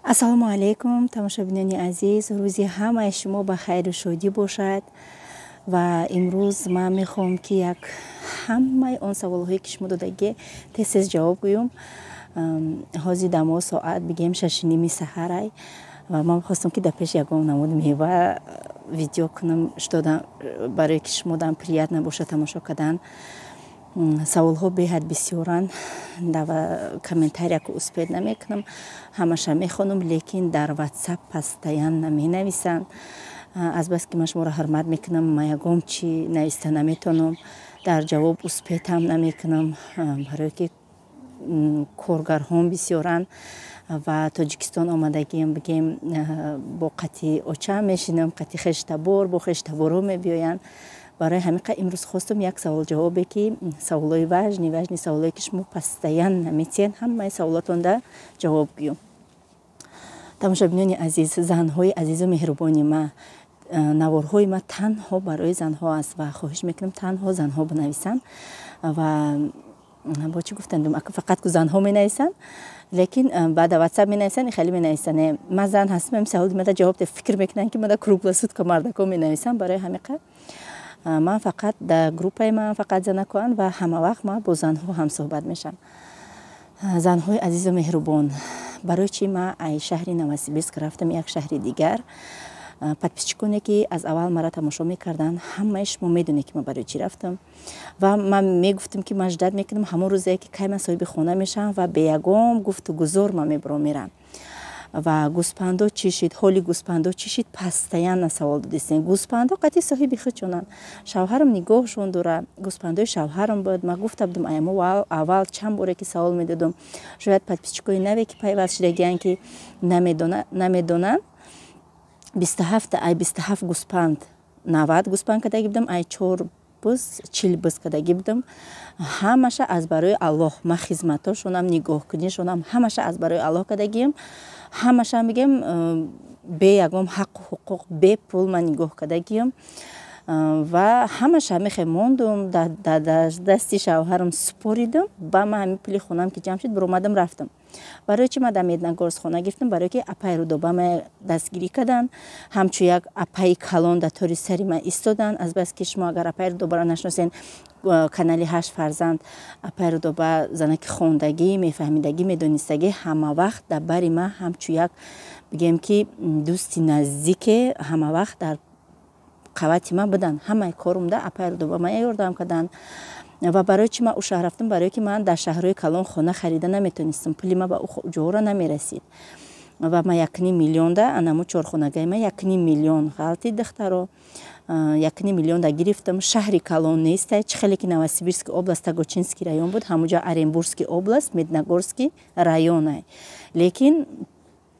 Ассалому алайкум, тамошобинони азиз. Рӯзи ҳамаи шумо ба хайру шодӣ бошад. Ва имрӯз ман мехоҳам, ки як ҳамаи он саволҳое, ки шумо додагӣ, тез тез ҷавоб гӯям. Ҳозир дамо соат бигем 6:30 саҳарай ва ман хостам, ки дар пеши ягон намуди мева видео кунам, барое ки шумо дам приятно бошад тамошо кардан. Саволҳо беҳад бисёранд, комментария ку успеть намекунам, ҳамаша мехонам, лекин дар Ватсап постоянно менависанд. Азбаски ман шуморо ҳурмат мекунам, ман ягон чӣ нависта наметавонам, дар ҷавоб успеть ам намекунам, барое ки коргарҳом бисёранд ва Тоҷикистон омадагиам, бигем, бо қати очам мешинам, қати хештабор, бо хештаборҳо мебиёянд. Барои ҳамин имрӯз хостам як саволҷавобе, ки саволҳои важный, важный саволое, ки шумо постоянно метиҳед, ҳамаи саволотонда ҷавоб гӯям. Тамошобинони азиз, занҳои азизу меҳрубони ма, наворҳои ма танҳо барои занҳо аст ва хоҳиш мекунам, танҳо занҳо бинависанд. Ва бо чӣ гуфтандум, фақат ку занҳо менависанд, лекин баъда Ватсап менависанд, хеле менависанд: «Ман зан ҳастам, ами саволи мада ҷавоб де». Фикр мекунанд, ки мада круглосутка мардако менависам. Барои ҳамиқа ман фақат дар группаи ман фақат занакоанд ва ҳама вақт ман бо занҳо ҳамсӯҳбат мешавам. Занҳои азизу меҳрубон, барои чӣ ман ай шаҳри Новосибирск рафтам як шаҳри дигар? Подписчиконе, ки аз аввал мара тамошо мекарданд, ҳамаи шумо медонед, ки ман барои чӣ рафтам. Ва ман мегуфтам, ки ман ждать мекунам ҳамон рӯзе, ки кай ман соҳиби хона мешавам ва беягон гуфту гузор ман мебуром, мерам. Ва гӯспандо чӣ шид, ҳоли гӯспандо чӣ шид? Постоянно савол додистем. Гӯспандо қати соҳиби худшонанд, шавҳарам нигоҳшон дора. Гӯспандои шавҳарам буд. Ман гуфта будам аямо аввал, чанд боре ки савол медодам. Шояд подписчикои наве, ки пайваст шудагиянд, ки намедонанд. 27, ай 27 гӯспанд 90 гӯспанд кардагӣ будам, ай чор буз 40 буз кардагӣ будам. Ҳамаша аз барои Аллоҳ. Ман хизматошонам, нигоҳкунишонам, ҳамаша аз барои Аллоҳ кардагиам. Ҳамаша мегем, бе ягон ҳаққу ҳуқуқ, бепул ман нигоҳ кардагиам ва ҳамаша мехе мондум, дар дасти шавҳарам супоридам. Ба ман ҳамин пули хонам ки ҷамъ шуд, биромадам, рафтам. Барои чӣ ман дар Медногорск хона гирифтам? Барое ки апаи Рудоба ма дастгирӣ карданд, ҳамчун як апаи калон дар тори сари ман истоданд. Азбаски шумо агар апаи Рудобаро нашиносен, канали «Ҳашт фарзанд», апаи Рудоба занаки хондагӣ, мефаҳмидагӣ, медонистагӣ, ҳама вақт дар бари ман ҳамчун як, бигем, ки дӯсти наздике, ҳама вақт дар қавати ман буданд. Ҳамаи корумда апаи Рудоба ман ёрдам карданд. Ва барои чӣ ман ӯ шаҳр рафтам? Барое ки ман дар шаҳрҳои калон хона харида наметонистам, пули ман ба ӯ ҷоҳоро намерасид. Ва ман 1,5 миллионда, анаму чорхонагаи ман 1,5 миллион ғалти, духтаро, 1,5 миллионда гирифтам. Шаҳри калон нестай. Чӣ хеле ки Новосибирский област, Тогучинский район буд, ҳамуҷа Оренбургский област, Медногорский районай. Лекин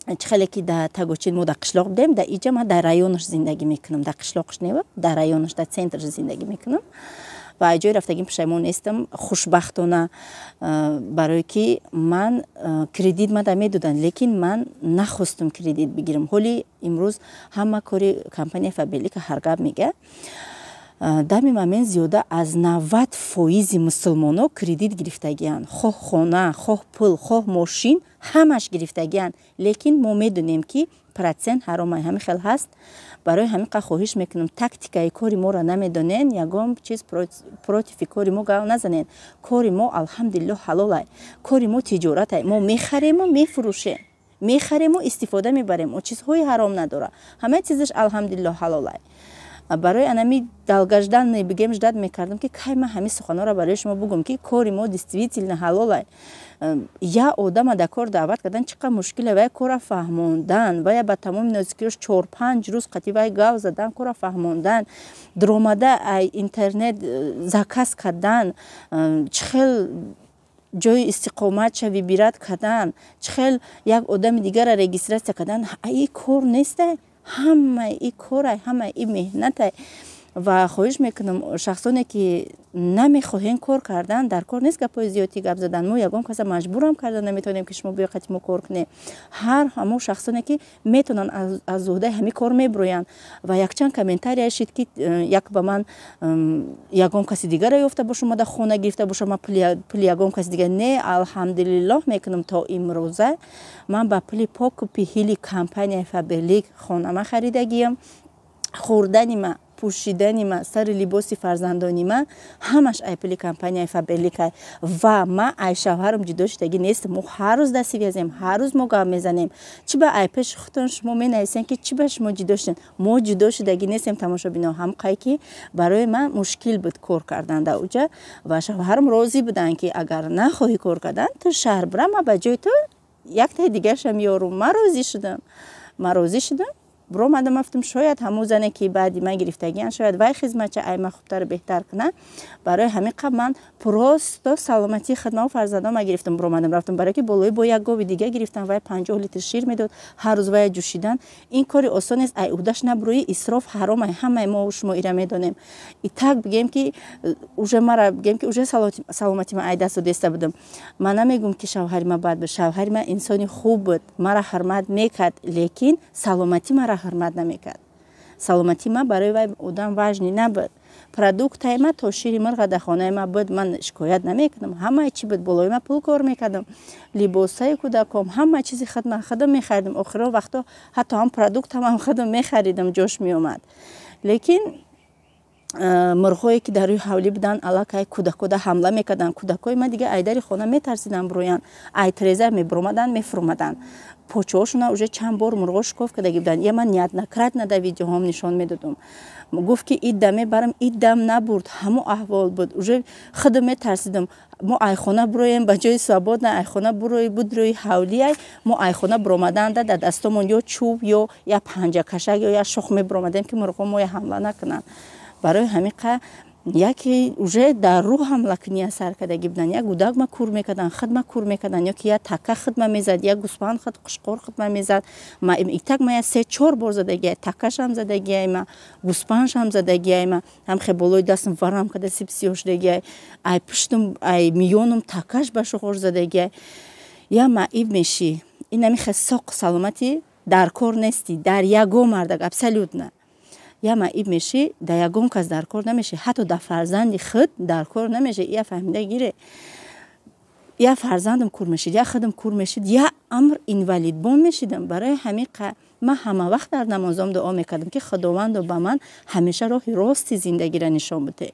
чӣ хеле ки дар Тагочин мо дар қишлоқ будем, дар иҷа ман дар районаш зиндагӣ мекунам. Дар қишлоқш нева, дар районаш, дар центрш зиндагӣ мекунам. Ва аз ҷои рафтагим пушаймон нестам, хушбахтона, барое ки ман кредит мада медоданд, лекин ман нахостум кредит бигирам. Ҳоли имрӯз ҳама кори компания Фаберлика ҳаргап мега. Дами момент зиёда аз 90 фоизи мусулмоно кредит гирифтагианд, хоҳ хона, хоҳ пул, хоҳ мошин, ҳамаш гирифтагианд. Лекин мо медонем, ки процент ҳаромай, ҳамин хел ҳаст. Барои ҳамин қа хоҳиш мекунам, тактикаи кори моро намедонен, ягон чиз против и кори мо гап назанен. Кори мо, алҳамдулилло, ҳалолай. Кори мо тиҷоратай. Мо мехарему мефурӯшем, мехарему истифода мебарем. О чизҳои ҳаром надора, ҳамаи чизаш, алҳамдулилло, ҳалолай. Барои анами долгожданный, бигем, ждать мекардам, ки кай ман ҳамин суханҳоро барои шумо бугум, ки кори мо действительно ҳалолай. Я одама дар кор даъват кардан чӣ қадр мушкиле, вай кора фаҳмондан, вая ба тамоми нозикиёш 4-5 рӯз қати вай гав задан, кора фаҳмондан, дуромада ай интернет заказ кардан, чӣ хел ҷои истиқоматша выбирать кардан, чӣ хел як одами дигарро регистрация кардан. И кор нестай, ҳамаи и корай, ҳамаи и меҳнатай. Ва хоҳиш мекунам, шахсоне ки намехоҳем кор кардан, дар кор нест гапҳои зиёдтӣ гап задан. Мо ягон каса маҷбурам карда наметавонем, ки шумо биё, қати мо кор кунем. Ҳар ҳамон шахсоне ки метавонанд, аз уҳдаи ҳамин кор мебироянд. Ва якчанд комментария шид, ки як ба ман ягон каси дигаро ёфта бошам, омада хона гирифта бошам, ман пули ягон каси дигар не. Алҳамдулиллоҳ мекунам, то имрӯза ман ба пули поку пиҳили компанияи Фаберлик хонама харидагиям. Хӯрдани ма, пӯшидани ма, сари либоси фарзандони ма ҳамаш ай пули компанияи Фаберлика. Ва ма ай шавҳарам ҷудо шудагӣ нестам. Мо ҳар рӯз дар связем, ҳар рӯз мо гап мезанем. Чӣ ба ай пеши худтон шумо менависем, ки чӣ ба шумо ҷудо шудем? Мо ҷудо шудагӣ нестем, тамошобино. Ҳамқай ки барои ман мушкил буд кор кардан дар уҷа ва шавҳарам розӣ буданд, ки агар нахоҳӣ кор кардан, ту шаҳр бира, ман ба ҷои ту яктаи дигаршам ёрум. Ман розӣ шудам, ман розӣ шудам, биромадам, гуфтам, шояд ҳамун зане ки баъди ман гирифтагиан, шояд вай хизматча ай ман хубтару беҳтар кунад. Барои ҳамин қабл ман просто саломатии хидмаву фарзандонма гирифтам, биромадам, рафтам, барое ки болои бо як гови дига гирифтам. Вай 50 литр шир медод ҳар рӯз. Вая ҷӯшидан ин кори осон нест. Ай уҳдаш набурӯи, исроф ҳаром ай, ҳамаи мо шумо ира медонем. И так бигем, ки уже мара бигем, ки уже саломатӣ ман ай даст додеста будам. Ман намегӯм, ки шавҳари ман бад буд. Шавҳари ман инсони хуб буд, мара ҳурмат мекард, лекин саломатӣ мара ҳурмат намекард. Саломатии ман барои вай одам важный набуд. Продуктаи ма то шири мурға дар хонаи ма буд, ман шикоят намекунам. Ҳамаи чӣ буд, болои ма пул кор мекардам, либосаи кӯдаком, ҳама чизи худма худам мехаридам. Охиро вақто ҳатто ҳам продуктамам худам мехаридам, ҷош меомад. Лекин мурғҳое ки дар рӯи ҳавлӣ буданд, аллакай кӯдакода ҳамла мекарданд. Кӯдакҳои ман дига айдари хона метарсиданд бироянд, ай треза мебиромаданд, мефуромаданд. Почаҳошона уже чанд бор мурғо шикоф кардаги буданд. Я ман неоднократно дар видеоҳом нишон медодум. Гуфт, ки идда мебарам, иддам набурд, ҳамо аҳвол буд. Уже худам метарсидам, мо айхона бироем, ба ҷои свободно айхона бурои буд, рӯи ҳавлиай мо айхона биромаданда дар дастомон ё чӯб, ё як панҷакашак, ё як шох мебиромадем, ки мурғо моя ҳамла накунанд. Барои ҳамин қа яке уже дар рӯ ҳамлакунӣ сар кардагӣ буданд. Як гудак ма кур мекарданд, хидма кур мекарданд, ё ки як така хидма мезад, як гӯспанд худ қушқор хидма мезад. Итак ма як се чор бор задагиай, такашам задагиай, ма гӯспандшам задагиай, ма ҳамхе болои дастам варам карда сип сиёҳ шудагиай, ай пуштум, ай миёнум такаш ба шуғор задагиай. Я маиб мешӣ, инами хе соқ саломатӣ дар кор нестӣ дар ягон мардак, абсолютно. Я маиб мешӣ, дар ягон кас дар кор намешӣ, ҳатто дар фарзанди худ дар кор намешӣ. Я фаҳмида гире, я фарзандам кур мешид, я худам кур мешид, я амр инвалидбон мешидам. Барои ҳамин ман ҳама вақт дар намозом дуо мекардам, ки Худовандо, ба ман ҳамеша роҳи рости зиндагиро нишон бидеҳ.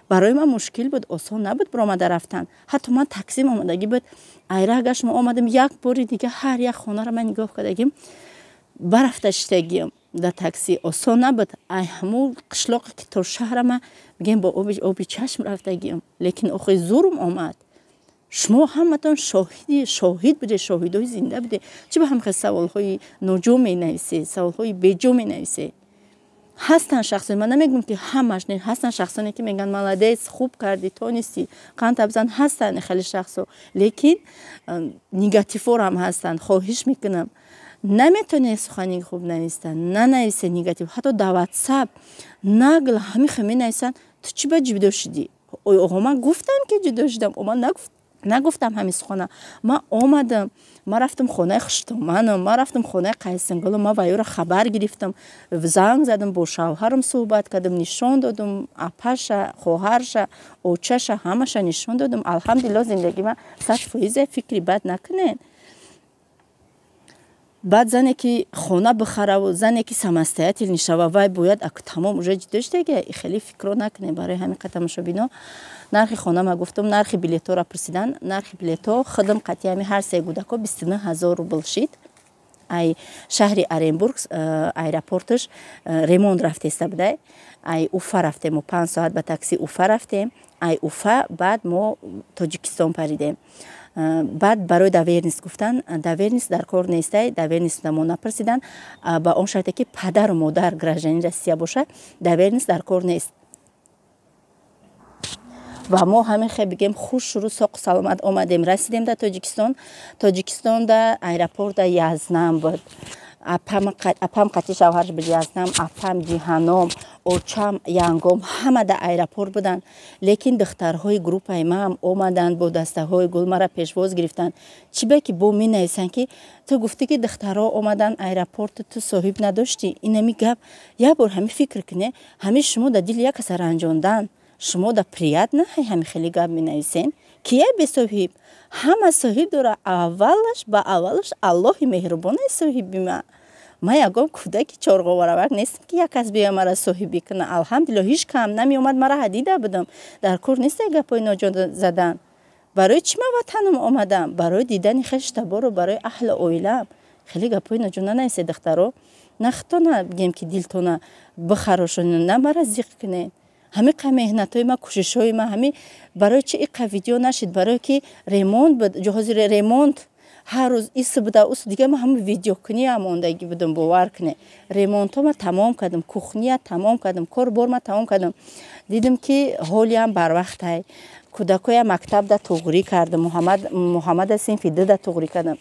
Барои ман мушкил буд, осон набуд биромада рафтан. Ҳатто ман таксим омадагӣ буд, айра гаштма омадам, як бори дига ҳар як хонаро ман нигоҳ кардагим, барафта шидагиам дар такси. Осон набуд. Ай ҳамун қишлоқе ки то шаҳрама, бигем, бо оби чашм рафтагиам, лекин охи зурм омад. Шумо ҳаматон шоҳиди шоҳид будед, шоҳидои зинда будед. Чӣ ба ҳамхел саволҳои ноҷо менависед, саволҳои беҷо менависед? Ҳастанд шахсоне, ман намегӯям, ки ҳамаш не, ҳастанд шахсоне, ки мегӯянд: «Молодец, хуб кардӣ, тонистӣ, қанд бизан». Ҳастанд хеле шахсо, лекин негативҳорам ҳастанд. Хоҳиш мекунам, наметонед сухани хуб навистан, нанависед негатив. Ҳатто дар Ватсап нагл ҳамихе менависанд: «Ту чӣ ба ҷудо шудӣ?» Оғо, ман гуфтам, ки ҷудо шудам? Ман нагуфтам ҳамин сухана. Ман омадам, ман рафтам хонаи хуштоманам, ман рафтам хонаи қайсингалом, ман ваёро хабар гирифтам, занг задам, бо шавҳарам суҳбат кардам, нишон додам апаша, хоҳарша, очаша, ҳамаша нишон додам. Алҳамдулилло, зиндагӣ ман 100%. Фикри бад накунед. Баъд зане ки хона бихараву зане ки самостоятельный шава, вай бояд аку тамом уже ҷудо шудага. Хеле фикро накунед. Барои ҳамин қа, тамошобино, нархи хона ма гуфтам, нархи билетҳоро пурсидан. Нархи билетҳо худам қатъи ҳами ҳар се гудако 29 000 рубл шид. Ай шаҳри Оренбург аэропорташ ремонт рафтеста будай. Ай Уфа рафтем, мо 5 соат ба такси Уфа рафтем, ай Уфа баъд мо Тоҷикистон паридем. Баъд барои доверенность гуфтан, доверенность дар кор нестай, доверенность мо напурсидан, ба он шарте ки падару модар гражданин Россия бошад, доверенность дар кор нест. Ва мо ҳамин хе, бигем, хуш шурӯъ, соқу саломат омадем, расидем дар Тоҷикистон. Тоҷикистонда аэропорта язнам буд. Апам қатъи шавҳарш буд, язнам, апам, ҷиҳаном, Очам, янгом ҳама дар аэропорт буданд, лекин духтарҳои группаи маам омаданд, бо дастаҳои гул мара пешвоз гирифтанд. Чӣ ба ки бо менависанд, ки ту гуфтӣ, ки духтарҳо омаданд аэропорту, ту соҳиб надоштӣ? Инами гап як бор ҳами фикр куне, ҳами шумо дар дили як каса ранҷондан, шумо да приятно ҳами хеле гап менависен. Кия бесоҳиб? Ҳама соҳиб дора. Аввалаш ба аввалаш Аллоҳи меҳрубонаи соҳиби ма. Ман ягон кӯдаки чорғоваравак нестам, ки як кас биёя, мара соҳибӣ куна. Алҳамдулилло, ҳеҷ кам намеомад, мара ҳадида будам. Дар кор неста гапҳои ноҷо задан. Барои чӣ ман ватанам омадам? Барои дидани хештабору барои аҳли оилаам. Хеле гапҳои ноҷо нанависе, духтаро. На худтона бигем, ки дилтона бихарошонед, на мара зиқ кунед. Ҳами қа меҳнатҳои ма, кӯшишҳои ма, ҳами барои чи иқа видео нашид? Барое ки ремонт буд, ҷоҳози ремонт ҳар рӯз ис буда, ус дига. Ма ҳама видеокуниам мондагӣ будам, бовар кунед. Ремонтҳо ма тамом кардам, кухния тамом кардам, корбор ма тамом кардам. Дидам, ки ҳолиам барвақтай. Кӯдакоя мактабда туғрӣ кардам. Муҳаммада синфи дуда туғрӣ кардам,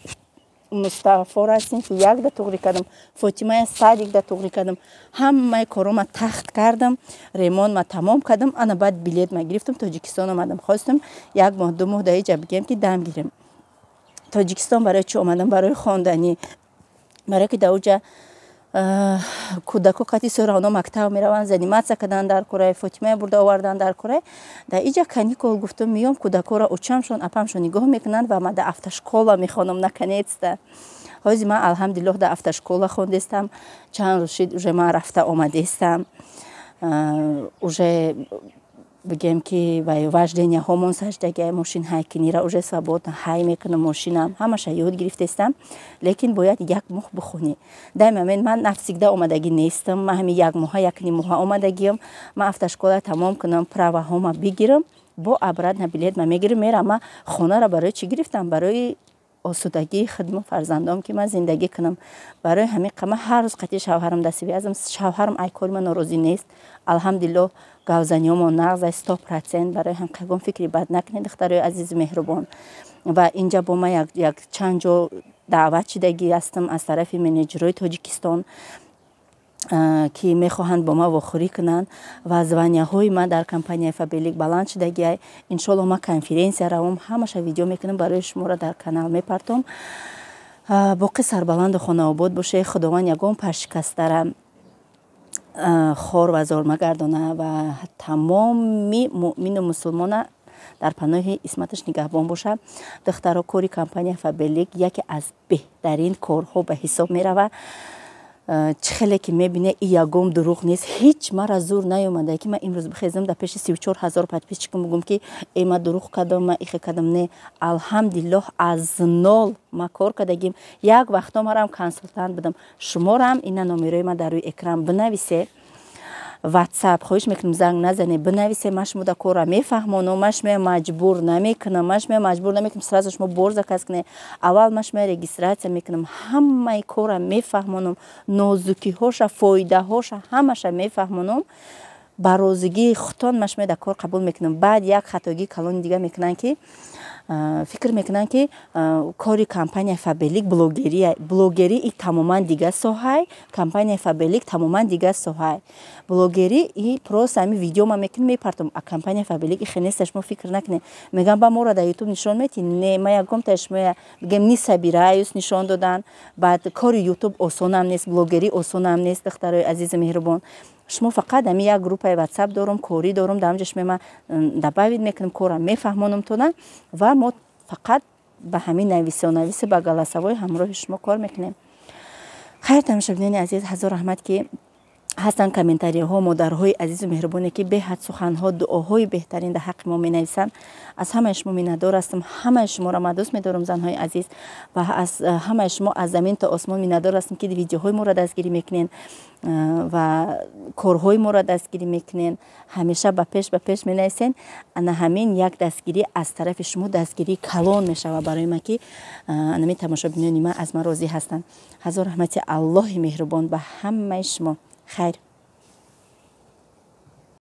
Мустафора синфи якда туғрӣ кардам, Фотимая садикда туғрӣ кардам. Ҳамаи корома тахт кардам, ремонт ма тамом кардам. Ана баъд билет ма гирифтам, Тоҷикистон омадам. Хостам як моҳ, 2 моҳ дар иҷа бигем, ки дам гирем. Тоҷикистон барои чӣ омадам? Барои хонданӣ, барое ки дар уҷа кӯдако қати соравно мактаб мераванд, заниматься кардан дар кораи. Фотимая бурда овардан дар кораи. Дар иҷа каникул гуфтам, меём, кӯдакоро очамшон, апамшон нигоҳ мекунанд ва ман дар автошкола мехонам. Наконец-то ҳозир ман, алҳамдулиллоҳ, дар автошкола хондестам. Чанд рӯз шид, уже ман рафта омадестам. Уже бигем, ки вожденияҳомон саждагиай, мошин ҳайкунира уже свободно ҳай мекунам. Мошинам ҳамаша ёд гирифтестам, лекин бояд як моҳ бихонӣ. Дар момент ман навсегда омадагӣ нестам. Ман ҳами як моҳа, якним моҳа омадагиам. Ман автошкола тамом кунам, праваҳома бигирам, бо обратно билет ма мегирам, мерам. Ман хонаро барои чӣ гирифтам? Барои осудагии худму фарзандом, ки ман зиндагӣ кунам. Барои ҳамин қама ҳар рӯз қатъи шавҳарам дар связам. Шавҳарам ай кори ман норозӣ нест, алҳамдулиллоҳ. Гавзаниёмон нағз, ай 100%. Барои ҳам ягон фикри бад накунед, духтарои азизу меҳрубон. Ва инҷа бо ман як чанд ҷо даъват шидагӣ ҳастам аз тарафи менеҷерҳои Тоҷикистон, ки мехоҳанд бо ман вохӯрӣ кунанд. Ва званияҳои ман дар компанияи Фаберлик баланд шудагиай. Иншолло, ман конференсия равом, ҳамаша видео мекунам, барои шуморо дар канал мепартом. Боқӣ сарбаланду хонаобод бошед. Худованд ягон паршикастара хор ва зор магардона ва тамоми муъмину мусулмона дар паноҳи исматаш нигаҳбон бошад. Духтаро, кори компания Фаберлик яке аз беҳтарин корҳо ба ҳисоб меравад. Чӣ хеле ки мебине, и ягон дурӯғ нест. Ҳеҷ мара зур наёмада, ки ман имрӯз бихезам, дар пеши 34 000 подписчикам бигӯм, ки э, ман дурӯғ кардам, ман ихе кардам. Не, алҳамдулиллоҳ, аз нол ма кор кардагим. Як вақто марам консултант будам. Шуморам ина номерои ман дар рӯи экран, бинависе. Ватсап, хоҳиш мекунам, занг назане, бинависе. Ман шумо да корра мефаҳмонам. Ман шумоя маҷбур намекунам, ман шумоя маҷбур намекунам сразу шумо бор заказ кунед. Аввал ман шумоя регистрация мекунам, ҳамаи корра мефаҳмонам, нозукиҳоша, фоидаҳоша, ҳамаша мефаҳмонам. Ба розигии худтон ман шумоя дар кор қабул мекунам. Баъд як хатогии калони дига мекунанд, ки фикр мекунанд, ки кори компания Фаберлик блогерия. Блогерӣ и тамоман дига соҳай, компания Фаберлик тамоман дига соҳай. Блогерӣ и просто ҳами видео ма мекунем, мепартом, а компания Фаберлик ихе неста. Шумо фикр накунед. Мегӯям, ба моро дар Ютуб нишон метӣ? Не, ма ягонта шумоя бигем не собираюсь нишон додан. Баъд кори Ютуб осонам нест, блогерӣ осонам нест. Духтарои азизу меҳрубон, шумо фақат ҳами як группаи Ватсап дорум, корӣ дорум, дар ҳамҷа шумо ма добавить мекунем, корам мефаҳмонам тона ва мо фақат ба ҳамин нависонависи, ба голосовой ҳамроҳи шумо кор мекунем. Хайр, тамошобинони азиз, ҳазор раҳмат, ки ҳастанд комментарияҳо, модарҳои азизу меҳрубоне, ки беҳад суханҳо, дуоҳои беҳтарин дар ҳаққи мо менависанд. Аз ҳамаи шумо миннатдор ҳастам. Ҳамаи шуморо ман дӯст медорам, занҳои азиз, ва аз ҳамаи шумо аз замин то осмон миннатдор ҳастам, ки видеоҳои моро дастгирӣ мекунед ва корҳои моро дастгирӣ мекунед. Ҳамеша ба пеш, ба пеш менависен. Ана ҳамин як дастгирӣ аз тарафи шумо дастгирии калон мешавад барои ман, ки анамин тамошобинони ман аз ман розӣ ҳастанд. Ҳазор раҳмати Аллоҳи меҳрубон ба ҳамаи шумо. Хайр.